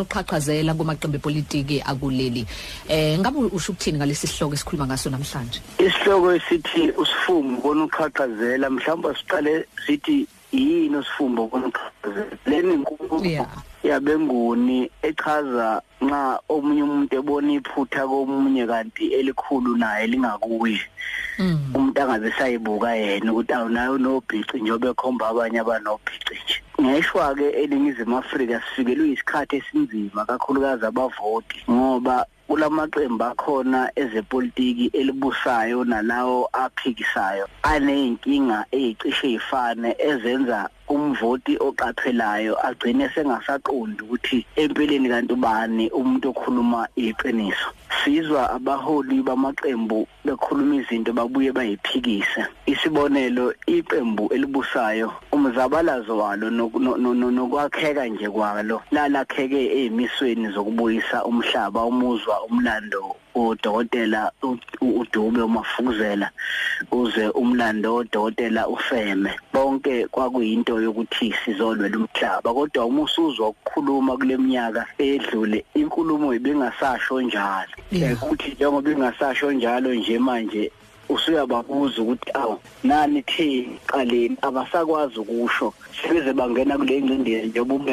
Uqhaqhazela kumaqembu epolitiki akuleli. Ngabe usho ukuthini ngalesi sihloko esikhuluma ngaso namhlanje? Isihloko esithi usifumbu ubona uqhaqhazela, mhlawumbe siqale sithi yini usifumbu ubona uqhaqhazela? Leni inkulumo yabenguni echaza nxa omunye umuntu ebona iphutha komunye kanti elikhulu naye lingakuye. Umuntu angabe sayibuka yena ukuthi awunayo nobhici nje obekhomba abanye abanobhici nje. Ngeshwa ke eNingizimu Afrika sifikelwe isikhathi esinzima kakhulukazi abavoti, ngoba kulamaqembu akhona ezepolitiki elibusayo nalawo aphikisayo aneyinkinga ezicishe ifane ezenza umvoti oqaphelayo agcine sengasaqondi ukuthi empeleni kanti ubani umuntu okhuluma iqiniso. Sizwa abaholi bamaqembu bekhuluma izinto babuye bayiphikise. Isibonelo, iqembu elibusayo umzabalazo walo nokwakheka nje kwalo lalakheke ezimisweni zokubuyisa umhlaba, umuzwa umlando udokotela uDube uMafukuzela, uze umlando udokotela uFeme, bonke kwakuyinto yokuthi sizolwela umhlaba. Kodwa uma usuzwa ukukhuluma kule minyaka edlule, inkulumo ibingasasho njalo. Ukuthi njengoba ingasasho njalo nje manje usuyababuza ukuthi awu nani thi qaleni, abasakwazi ukusho, sebeze bangena kule ngcindezi njengoba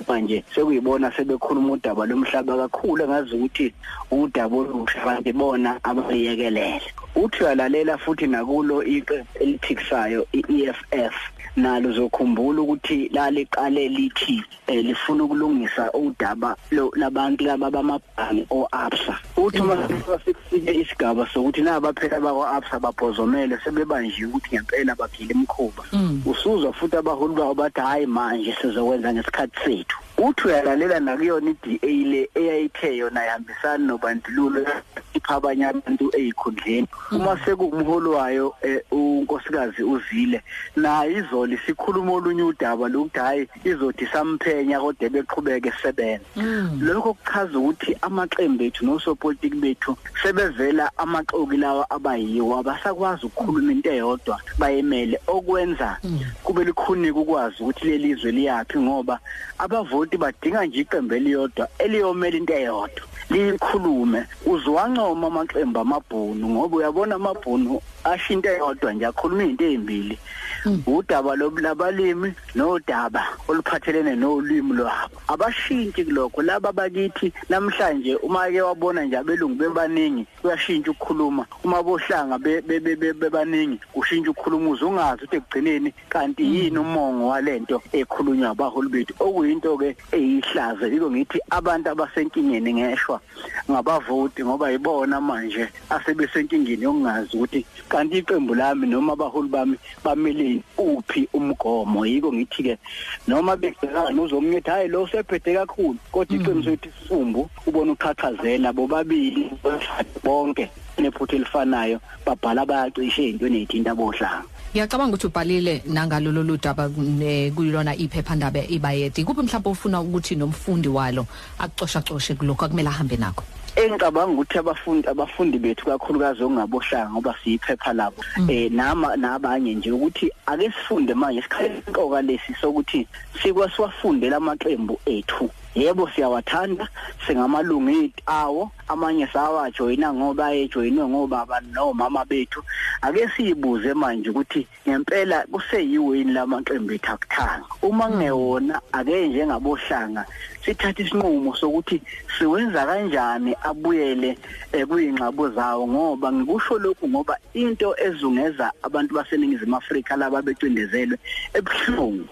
manje sekuyibona sebekhuluma udaba lomhlaba kakhulu engazi ukuthi udaba olusha kanti bona abayekelele. Uthi uyalalela futhi nakulo iqembu eliphikisayo i-EFF, nalo uzokhumbula ukuthi laliqale lithi lifuna ukulungisa udaba labantu laba bamabhange o-ABSA. Uthi uma sekufike isigaba sokuthi naba phela bakwa-ABSA babhozomele sebebanjiwe ukuthi ngempela bagile imikhuba, usuzwa futhi abaholi babo bathi hayi manje sizokwenza ngesikhathi sethu. Uthi uyalalela nakuyona i-DA le eyayithe yona ihambisana nobandlululo ipha abanye abantu ezikhundleni, uma sekuwumholi wayo unkosikazi uZile, naye izolo isikhuluma olunye udaba lokuthi hayi izothi samphenya kodwa beqhubeke sebenza. Lokho kuchaza ukuthi amaqembu ethu nosopolitiki bethu sebevela amaxoki lawa abayiwo, abasakwazi ukukhuluma into eyodwa bayemele, okwenza kube likhuni ukwazi ukuthi leli zwe liyaphi, ngoba abavoti badinga nje iqembu eliyodwa eliyomela into eyodwa likhulume. Uzwancoma amaqembu amabhunu, ngoba uyabona amabhunu asho into eyodwa nje, akhuluma izinto ezimbili, udaba labalimi nodaba oluphathelene nolwimi lwabo. Abashintshi kulokho. Laba bakithi namhlanje uma ke wabona nje abelungu bebaningi kuyashintsha ukukhuluma, uma bohlanga bebaningi kushintsha ukukhuluma, uzungazi ukuthi ekugcineni kanti yini umongo walento ekhulunywa abaholi bethu, okuyinto ke eyihlazo. Yiko ngithi abantu abasenkingeni ngeshwa ngabavoti, ngoba yibona manje asebesenkingeni yokungazi ukuthi kanti iqembu lami noma abaholi bami bamele uphi umgomo. Yiko ngithi ke noma begcina uzomnyethi hayi lo usephethe kakhulu, kodwa iqiniso lithi isifumbu ubona uqhaqhazela bobabili bonke nephutha elifanayo, babhala bayacishe ezintweni ezithinta bohlanga. Ngiyacabanga ukuthi ubhalile nangalo lolu daba kuyilona iphephandaba iBayede. Kuphi mhlawumbe ufuna ukuthi nomfundi walo akucoshacoshe kulokho akumele ahambe nakho? Engicabanga ukuthi abafundi bethu kakhulukazi ongabohlanga, ngoba siyiphepha labo nama nabanye nje, ukuthi ake sifunde manje isikhathi esiqoka lesi sokuthi sikwasiwafundela amaqembu ethu. Yebo siyawathanda, singamalungu awo, amanye sawajoyina ngoba ayejoyinwe ngobaba nomama bethu. Ake siyibuze manje ukuthi ngempela kuseyiwo yini lamaqembu ethu akuthanga? Uma kungewona, ake njengabohlanga sithathe isinqumo sokuthi siwenza kanjani abuyele kuyingxabo zawo. Ngoba ngikusho lokhu ngoba into ezungeza abantu baseNingizimu Afrika laba becindezelwe ebuhlungu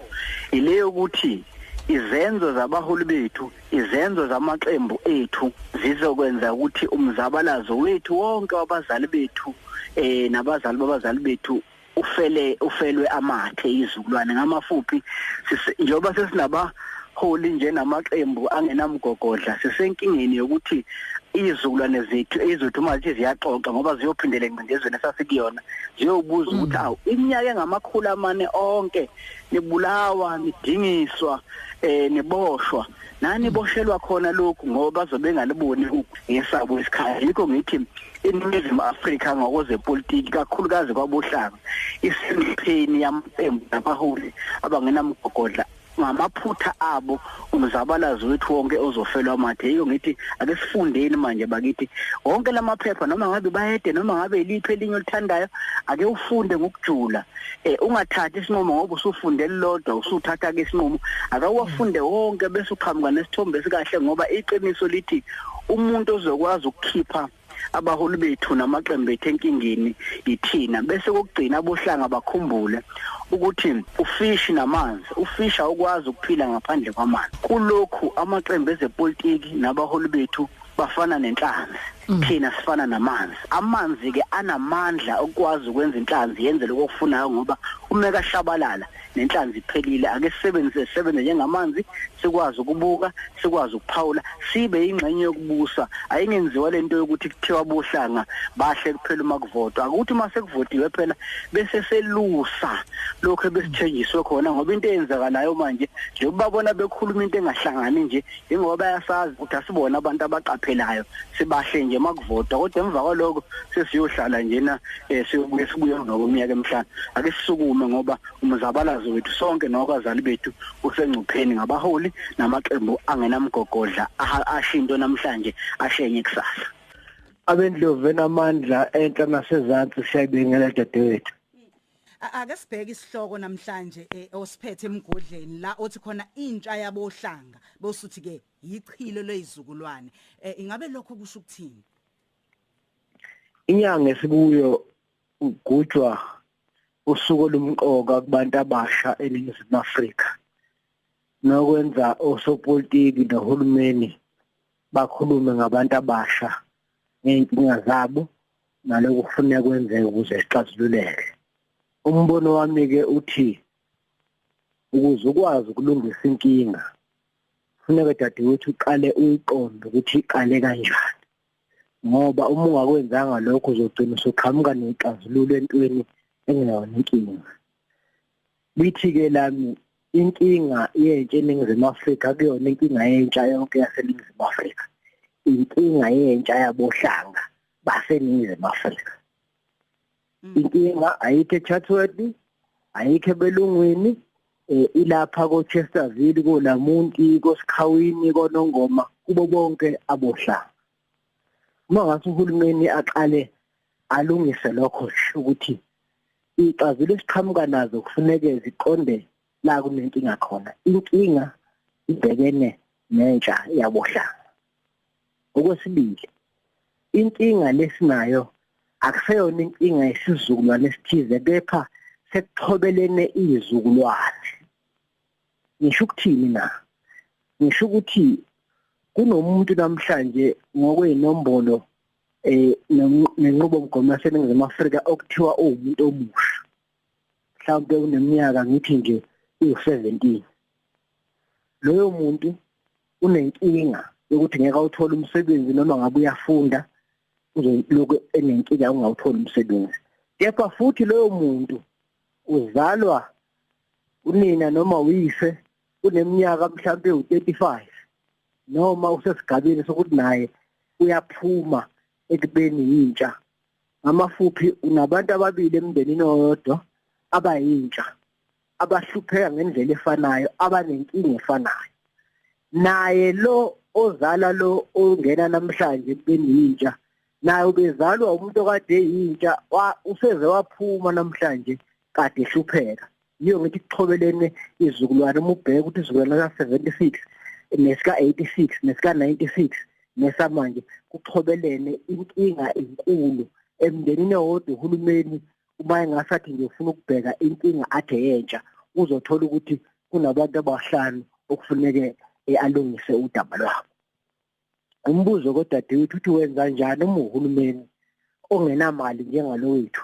ile yokuthi izenzo zabaholi bethu, izenzo zamaqembu ethu zizokwenza ukuthi umzabalazo wethu wonke wabazali bethu nabazali babazali bethu ufelwe amathe izizukulwane. Ngamafuphi, njengoba sesinabaholi nje namaqembu angenamgogodla, sisenkingeni yokuthi izizukulwane zethu ezizothi uma zithi ziyaxoxa, ngoba ziyophindela engcindezweni esasikuyona, ziyobuza ukuthi awu iminyaka engamakhulu amane onke nibulawa, nidingiswa, niboshwa, nani boshelwa khona lokhu, ngoba bazobe bengaliboni ngesabo isikhathi. Yikho ngithi iNingizimu Afrika ngokwezepolitiki kakhulukazi kwabohlanga isempeni yamaqembu nabaholi abangenamgogodla. ngamaphutha abo umzabalazo wethu wonke ozofelwa amathe. Yiyo ngithi ake sifundeni manje bakithi wonke lamaphepha, noma ngabe bayede noma ngabe iliphi elinye olithandayo, ake ufunde ngokujula. Ungathathi isinqumo ngoba usufunde lodwa usuthatha ke isinqumo, akawafunde wonke bese uqhamuka nesithombe esikahle, ngoba iqiniso lithi umuntu ozokwazi ukukhipha abaholi bethu namaqembu ethu enkingeni yithina. Bese kokugcina abohlanga bakhumbule ukuthi ufishi namanzi, ufishi awukwazi ukuphila ngaphandle kwamanzi. Kulokhu amaqembu ezepolitiki nabaholi bethu bafana nenhlanzi, thina sifana namanzi. Amanzi ke anamandla okwazi ukwenza inhlanzi yenze lokho okufunayo, ngoba uma kashabalala nenhlanzi iphelile. Ake sisebenzise sebenze njengamanzi, sikwazi ukubuka, sikwazi ukuphawula, sibe ingxenye yokubusa. Ayingenziwa lento yokuthi kuthiwa bohlanga bahle kuphela uma kuvotwa. Akuthi uma sekuvotiwe phela bese selusa lokho ebesithenjiswe khona, ngoba into eyenzakalayo manje njengoba babona bekhuluma into engahlangani nje, ingoba bayasazi ukuthi asibona abantu abaqaphelayo, sibahle nje makuvotwa, kodwa emva kwaloko sesiyohlala njena siyobuye sibuye emva kweminyaka emihlanu. Ake sisukume ngoba umzabalazo wethu sonke nowabazali bethu usengcupheni ngabaholi namaqembu angenamgogodla ashinto namhlanje ashenye kusasa. Abendlovu enamandla enhla nasezantsi, siyabingelela dadewethu. Ake sibheke isihloko namhlanje osiphethe emgodleni la othi khona intsha yabohlanga bosuthi ke yichilo lezizukulwane. Ingabe lokho kusho ukuthini? Inyanga esikuyo ugujwa usuku olumqoka kubantu abasha eNingizimu Afrika, nokwenza osopolitiki nohulumeni bakhulume ngabantu abasha ngey'nkinga zabo nalokhu kufuneka kwenzeke ukuze sixazululeke. Umbono wami-ke uthi ukuze ukwazi ukulungisa inkinga kufuneka dadewethu uqale uyiqonde ukuthi iqale kanjani, ngoba uma ungakwenzanga lokho uzogcina usuqhamuka nexazululo entweni engeyona inkinga. Lithi-ke lami inkinga yentsha eNingizimu Afrika kuyona inkinga yentsha yonke yaseNingizimu Afrika, inkinga yentsha yabohlanga baseNingizimu Afrika. Inkinga ayikho eChatsworth, ayikho ebelungwini, ilapha koChesterville, koLamunti, koSikhawini, koNongoma, kubo bonke abohlanga. Uma ngase uhulumeni aqale alungise lokho ukuthi ixazululo esiqhamuka nazo kufuneke ziqonde la kunenkinga khona. Inkinga ibhekene nentsha yabohlanga. Okwesibili, inkinga lesinayo akuseyona inkinga yesizukulwane esithize, kepha sekuxhobelene izizukulwane. Ngisho ukuthini na? Ngisho ukuthi kunomuntu namhlanje ngokwenombolo nenqubomgomo yaseNingizimu Afrika okuthiwa uwumuntu omusha, mhlawumbe uneminyaka ngithi nje u-17. Loyo muntu unenkinga yokuthi ngeke awuthole umsebenzi, noma ngabe uyafunda uzolokhu enenkinga ungawutholi umsebenzi. Kepha futhi loyo muntu uzalwa unina noma uyise uneminyaka mhlawumbe u-35, noma usesigabeni sokuthi naye uyaphuma ekubeni yintsha. Ngamafuphi unabantu ababili emndenini owodwa abayintsha abahlupheka ngendlela efanayo, abanenkinga efanayo. Naye lo ozala lo ongena namhlanje ekubeni yintsha, naye ubezalwa umuntu okade eyintsha, useze waphuma namhlanje kade ehlupheka. Yiyo ngithi kuxhobelene izizukulwane. Uma ubheka ukuthi izizukulwane ka-76 nesika-86 nesika-96 nesamanje kuxhobelene, inkinga enkulu emndenini owodwa. Uhulumeni uma engasathi nje ufuna ukubheka inkinga athe yentsha, uzothola ukuthi kunabantu abahlanu okufuneke alungise udaba lwabo. Umbuzo kodadewethu uthi wenza njani uma uhulumeni ongenamali njengalo wethu,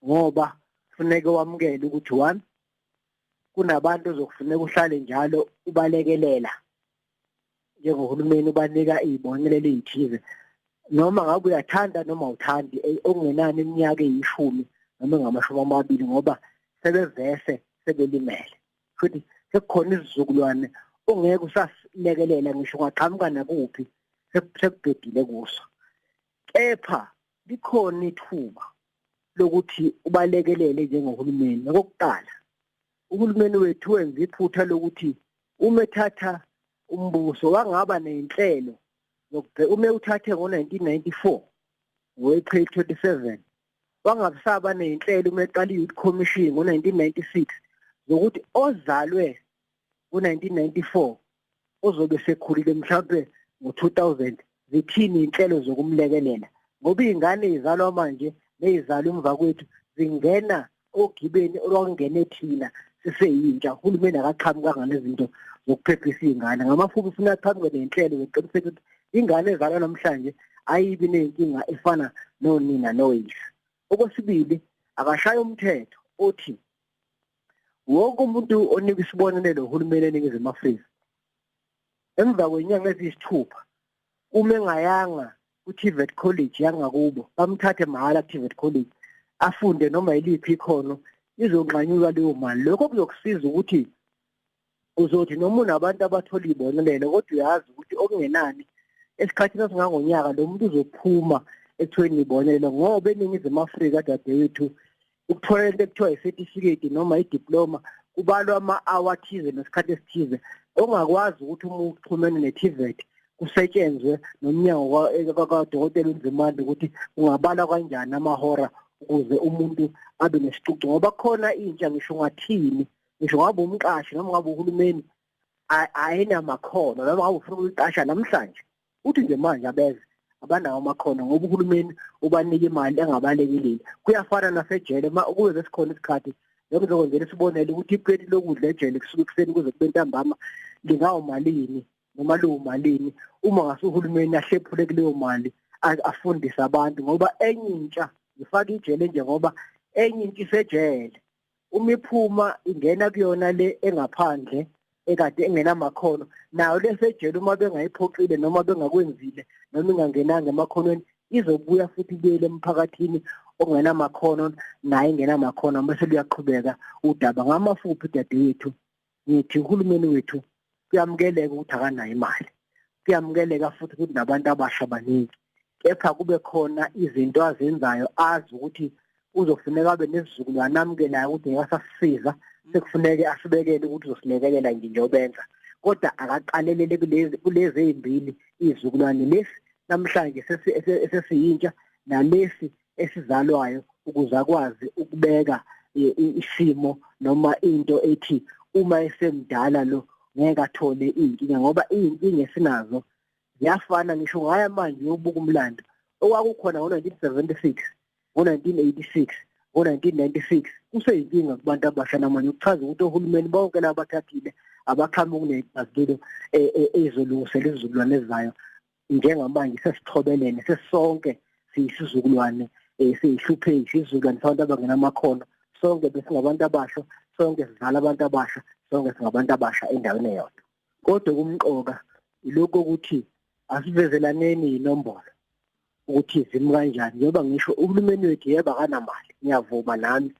ngoba kufuneke wamukele ukuthi one, kunabantu ozokufuneka uhlale njalo ubalekelela njengohulumeni, ubanika izibonelelo ezithize, noma ngabe uyathanda noma awuthandi, okungenani iminyaka eyishumi noma engamashumi amabili, ngoba sebevese sebelimele. Futhi sekukhona isizukulwane ongeke usasilekelela ngisho ungaqhamuka nakuphi, sekubhedile kuso. Kepha likhona ithuba lokuthi ubalekelele njengohulumeni. Okokuqala, Uhulumeni wethu wenza iphutha lokuthi uma ethatha umbuso wangaba nezinhlelo zokubheka. Uma uthathe ngo-1994 ngo-April 27 wangabisaba nezinhlelo uma eqala i-Youth Commission ngo-1996 zokuthi ozalwe ngo-1994 ozobe sekhulile mhlawumbe ngo-2000 zithini inhlelo zokumlekelela, ngoba izingane izalwa manje nezizalwa emva kwethu zingena ogibeni olwangene thina siseyintsha. Uhulumeni akaqhamukanga nezinto zokuphephisa izingane. Ngamafuphi ufuna aqhamuke nenhlelo zokuqiniseka ukuthi ingane ezalwa namhlanje ayibi nenkinga efana nonina noyise. Okwesibili, akashaya umthetho othi wonke umuntu onika isibonelelo uhulumeni eNingizimu Afrika emva kwenyanga eziyisithupha uma engayanga ku-TVET College yangakubo bamthathe mahhala ku-TVET College afunde noma yiliphi ikhono, izonqanyulwa leyo mali. Lokho kuzokusiza ukuthi uzothi noma unabantu abathola ibonelelo kodwa uyazi ukuthi okungenani esikhathini esingangonyaka lo muntu uzophuma ekuthweni ibonelelo, ngoba eNingizimu Afrika dadewethu ukuthola into ekuthiwa i-certificate noma i-diploma kubalwa ama-hour athize nesikhathi esithize ongakwazi ukuthi uma uxhumene ne-TVET kusetshenzwe nomnyango kaDokotela uNzimande ukuthi ungabalwa kanjani amahora ukuze umuntu abe nesicucu, ngoba khona intsha ngisho ungathini, ngisho ngabe umqashi noma ngabe uhulumeni ayinamakhono, noma ngabe ufuna ukuyiqasha namhlanje uthi nje manje abeze abanawo amakhono ngoba uhulumeni ubanika imali engabalekile. Kuyafana nasejele, uma ukuze sikhona isikhathi ngizokwenzela isibonelo ukuthi ipleti lokudla ejele kusuka ekuseni kuze kube ntambama lingawumalini noma liwumalini, uma ngase uhulumeni ahlephule kuleyo mali afundise abantu, ngoba enye intsha ngifaka ijele nje ngoba enye intsha isejele uma iphuma ingena kuyona le engaphandle ekade engenamakhono, nayo lesejele uma bengayiphoqile noma bengakwenzile noma ingangenanga emakhonweni izobuya futhi ibuyele emphakathini ongenamakhono naye engenamakhono, bese luyaqhubeka udaba. Ngamafuphi dadewethu ngithi uhulumeni wethu kuyamukeleka ukuthi akanayo imali, kuyamukeleka futhi ukuthi nabantu abasha baningi, kepha kube khona izinto azenzayo azi ukuthi uzofuneka abe nesizukulwane amukelayo ukuthi ngeke asasiza, sekufuneke asibekele ukuthi uzosilekelela nje njengobenza, kodwa akaqalelele kulezi ezimbili izizukulwane lesi namhlanje esesiyintsha nalesi esizalwayo, ukuze akwazi ukubeka isimo noma into ethi uma esemdala lo ngeke athole inkinga, ngoba izinkinga esinazo ziyafana. Ngisho ngaya manje uyobuka umlando okwakukhona ngo-1976, ngo-1986, ngo-1996 kuseyinkinga kubantu abasha namanje, ukuchaza ukuthi ohulumeni bonke laba bathathile abaqhamuki nezixazululo ezolungisela izizukulwane ezizayo. Njengamanje sesithobelene sesonke siyisizukulwane siyihlupheki, isizukulwane sabantu abangenamakhono, sonke besingabantu abasha, sonke sizala abantu abasha, sonke singabantu abasha endaweni eyodwa. Kodwa kumqoka ilokho ukuthi asivezelaneni inombolo ukuthi zimi kanjani, njengoba ngisho uhulumeni wethu yebo akanamali, ngiyavuma nami,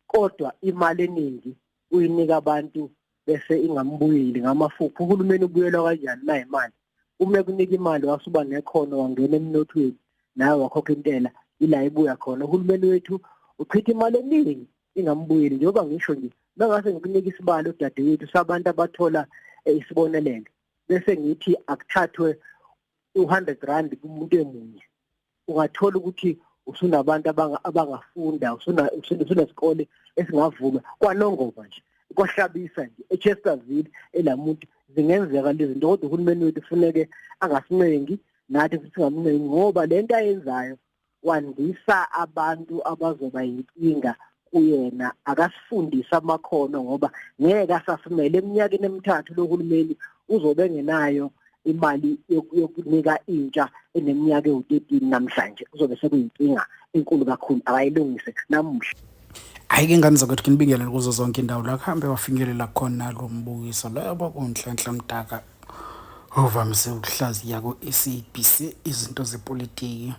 kodwa imali eningi uyinika abantu bese ingambuyeli. Ngamafuphi uhulumeni ubuyelwa kanjani na imali? Uma kunika imali wasuba nekhono wangena emnothweni nawe wakhokha intela, ila ibuya khona. Uhulumeni wethu uchitha imali eningi ingambuyeli, njengoba ngisho nje mangase ngikunika isibalo dadewethu sabantu abathola isibonelelo bese ngithi akuthathwe u100 rand kumuntu emunye, ungathola ukuthi usunabantu abangafunda, usunesikole esingavuma kwaNongoma nje, kwaHlabisa nje, eChesterville, elamuntu, zingenzeka lezi zinto. Kodwa uhulumeni wethu kufuneke angasincengi nathi futhi singamncengi, ngoba lento ayenzayo wandisa abantu abazoba inkinga kuyena. Akasifundise amakhono ngoba ngeke asasimele eminyakeni emithathu lohulumeni uzobe engenayo imali yokunika intsha eneminyaka ewu-13 namhlanje, kuzobe sekuyinkinga enkulu kakhulu, akayilungise namuhla. Hhayi-ke ngane zakwethu, nginibingelele kuzo zonke indawo la kuhambe wafinyelela khona lo mbukiso loyo kwakuNhlanhla Mdaka ovamise ukuhlaziya ku-SABC izinto zepolitiki.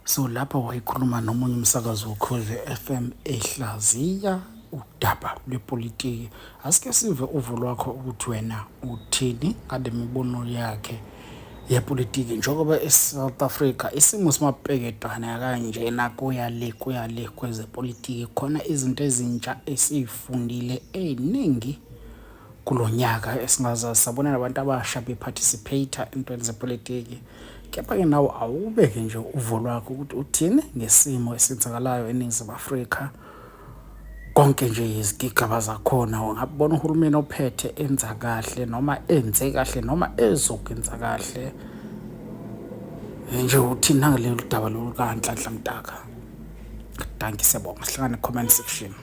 So lapho wayekhuluma nomunye umsakazo woKhozi FM ehlaziya udaba lwepolitiki. Asike sive uvo lwakho ukuthi wena uthini ngale mibono yakhe. Yepolitiki njengoba eSouth Africa isimo simapeketwana kanjena kuya le kuya le kwezepolitiki, khona izinto ezintsha esiy'fundile ey'ningi kulo nyaka esingazazi, sabona nabantu abasha be-participate entweni zepolitiki. Kepha-ke nawe awubeke nje uvo lwakho ukuthi uthini ngesimo esenzakalayo eNingizimu Afrika, konke nje izigigaba zakhona. Ungabona uhulumeni ophethe enza kahle noma enze kahle noma ezokwenza kahle nje, uthini nangalolu daba lolu kaNhlanhla Mtaka? Dankie, siyabonga, sihlangane comment section.